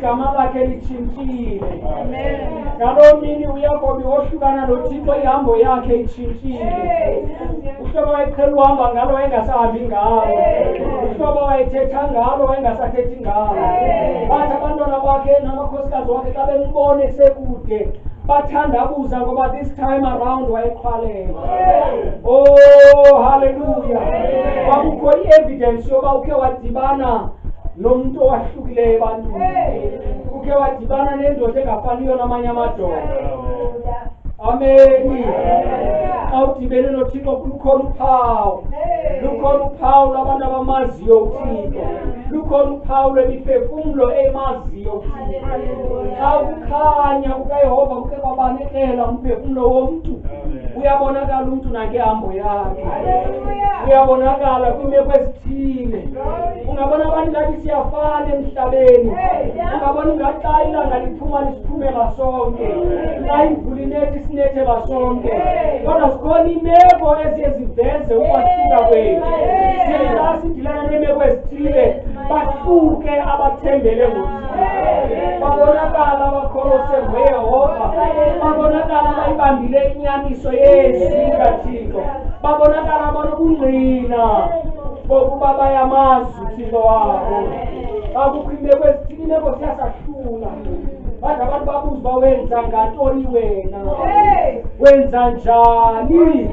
Igama lakhe litshintshile. Ngaloo mini uYakobi wohlukana noThixo, ihambo yakhe itshintshile. Uhlobo wayeqhela uhamba ngalo wayengasahambi ngalo. Uhlobo wayethetha ngalo wayengasathethi ngalo. Bathi abantwana bakhe namakhosikazi wakhe xa bembone sekude bathandabuza ngoba this time around wayeqhwalela. Oh, haleluya. Kwakukho i-evidence yoba ukhe wadibana nomntu owahlukileyo ebantwini. Ukhe wadibana nendoda engafaniyo namanye amadoda. Ameni. Xa udibene noThixo lukhona uphawu. Lukhona uphawu lwabantu abamaziyo uThixo. Lukhona uphawu lwemiphefumlo emaziyo uThixo. Xa ukukhanya kukaYehova kuke kwabanekela umphefumlo womntu, uyabonakala umntu nangehambo yakhe. Uyabonakala kwiimeko ezithile. Ungabona abantu ngathi siyafana emhlabeni. Ungabona ingathi xa ilanga liphuma lisiphumela sonke. Xa imvula inetha isinethela sonke. Kodwa zikhona iimeko eziye ziveze ukwahluka kwethu. Siye xa sidilana neemeko ezithile bahluke abathembele ngoThixo. Babonakala abakholose ngoYehova. Babonakala abayibambile inyaniso yezwi likaThixo. Babonakala abanobungqina bokuba bayamazi uThixo wabo. Xa kukho iimeko ezithile, iimeko ziyasahlula. Bathi abantu babuze uba wenza ngantoni wena? Wenza njani?